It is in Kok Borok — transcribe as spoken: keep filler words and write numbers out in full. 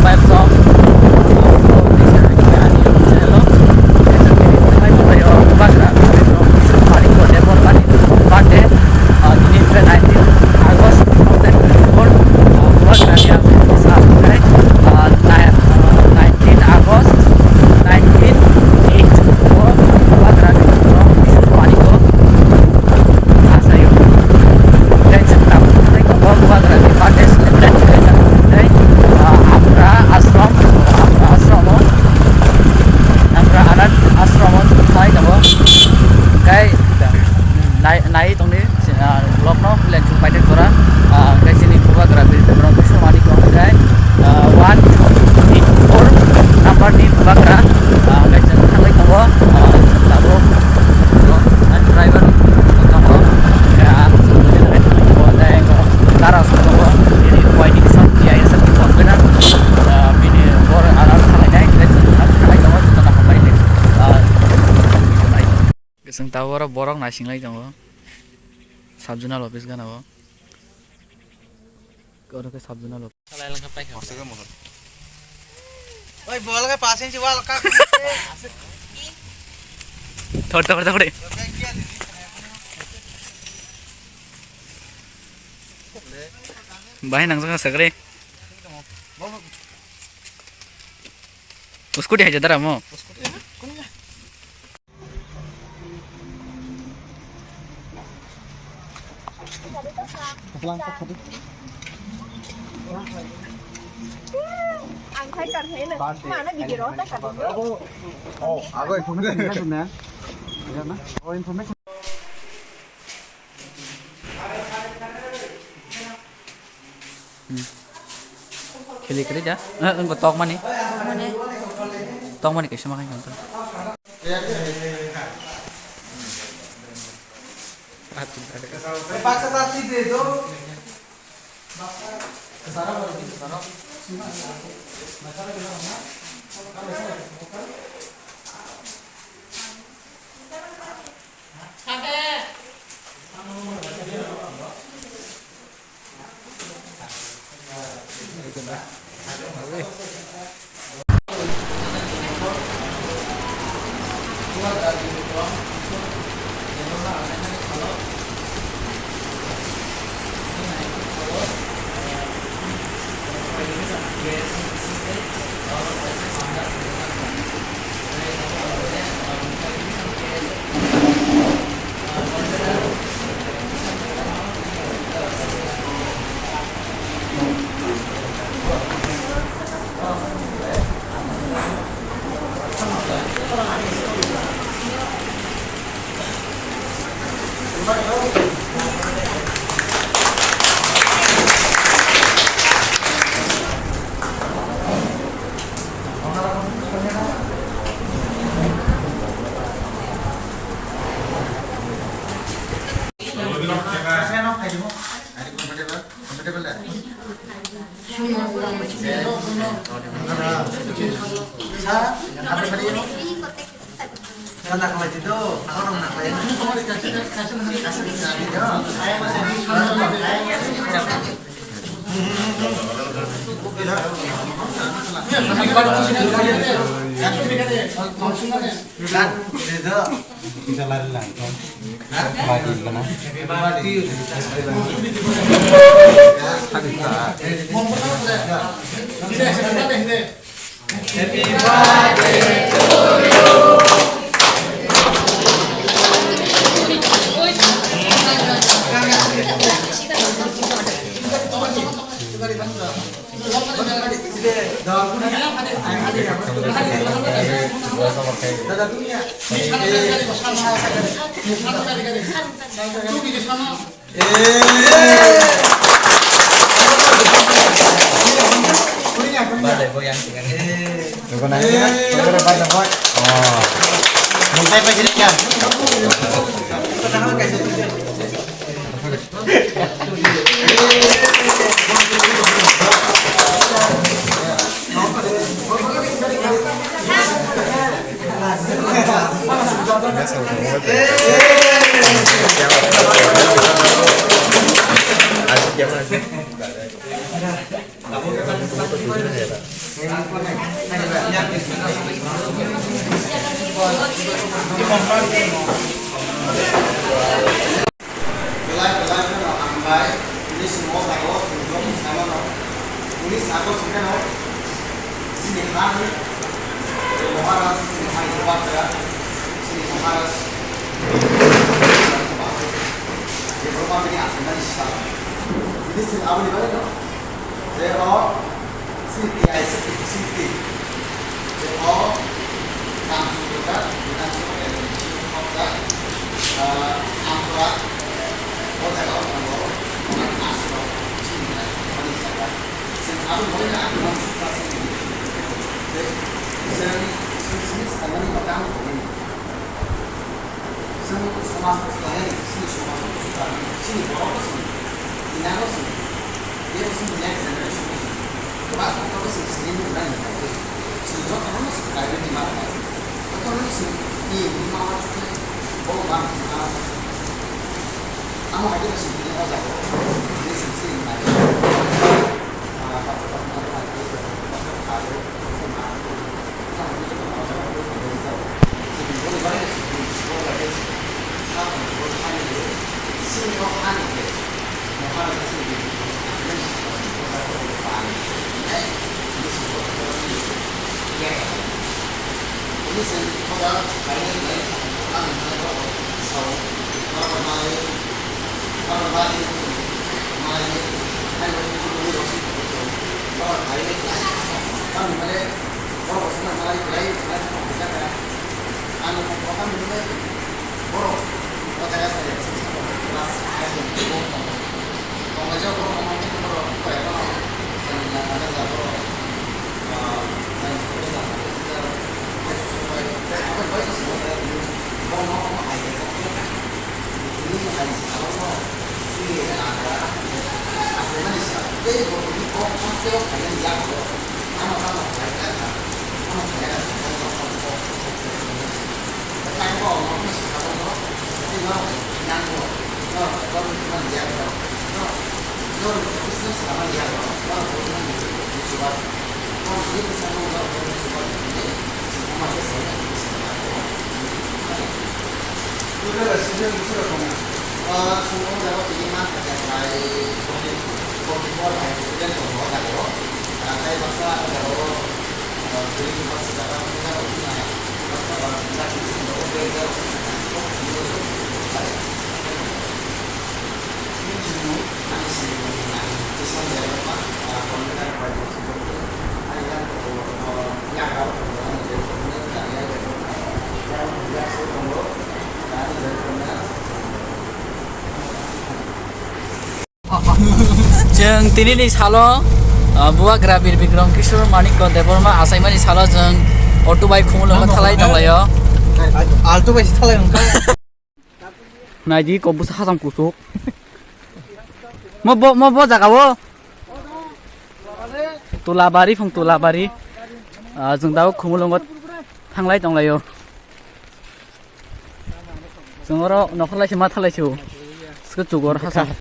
Subscribe song. Ani channel o. Bubagra Rabindra Kishore Manikya ni birthday. Ah, tini hwnkhe nineteen August two thousand twenty-four. Ah, Bubagra ni ang sa hwnkhe, ah, nai-, ah, nineteen August nineteen eighty-four Bubagra Rabindra Kishore Manikya. Asayo. Tei chwng tabuk tei tongo Bubagrani birthday celebrate khlai jak tei, ah, Amra Ashram, Amra Ashram o, Amra Anand Ashram o chwng khlai tongo. Tei nai, nai tongdi, ah, vlog no, le chwng paithak jora, ah, tei chini Bubagra Birendra Kishore Manik tong khe, ah, one eight four number ni Bubagra, ah, tei chwng thangwi tongo, ah, tabuk. Driver tongo, ang tongo, tei aro tongo, ini waiting sound, ya, ya, satu tongo, bini bor alam khalai nai, tei thalai tongo, joto no hambai nai. Keseng tabo oro borok naising lai tongo, sub zonal office gana o. Oro khe sub zonal office. Oi, bol khe pass inchi wal ka. Thor, thor, thor. Bahai nang jaka sakre. Scooty hai jadara mo. Ang khai kar hai na. Mana video ro ta kar. Oh, ago information. Oh, information. Hmm. Kheli kheli ja. Eh, engko tok mani. Mane? Tok mani kaisa ma khai kanta. Belai belai kheno hambai, tini chwng o jaga o chwng job ni sai mano. Tini sabo singkhe no chini ha ni Maharaj, chini ha ni Bupatra, chini Maharaj, Debbarma bini achaimani sal. Tini chwng aboni bagwi no je o chini T I C, chini T I, je o Tang sujurjak, Bidhan Sabha election khokjak, ah, Ampura, o jaga o tongo, onek aswk rok chini nai, ani jaga. Chwng abo bolai no ang non sukha chini. Tei chwng, chwng chini sanani ba tamo tongmani. Chwng somaj bo swlainani, chini somaj bo swlainani, chini borok bo chwng, ina bo chwng, tei bo chwng next generation bo chwng. Kwbangma kok chwng sini nuknani bagwi chwng jotono chwng kailaini ma rwkha. Jotono chwng ni ma rwkha, bo ma rwkha. Amo hai khe chwng tini o jaga o tini chwng chini nai. Ah, Chwng tinini salo, uh, Bubagra Bir Bikram Kishore Manikya Debbarma achaimani salo chwng auto bai Khumulwngo thalai tonglaio. Alto bai thalai wngkha. Naidi kok busa hasam kusuk. Mo bo, mo bo jaga o. Tulabari phung Tulabari. Ah, chwng dao Khumulwngo thanglai tonglaio. Chwng oro nokhorlai se ma thalai se o. Swkhe chukor hasa.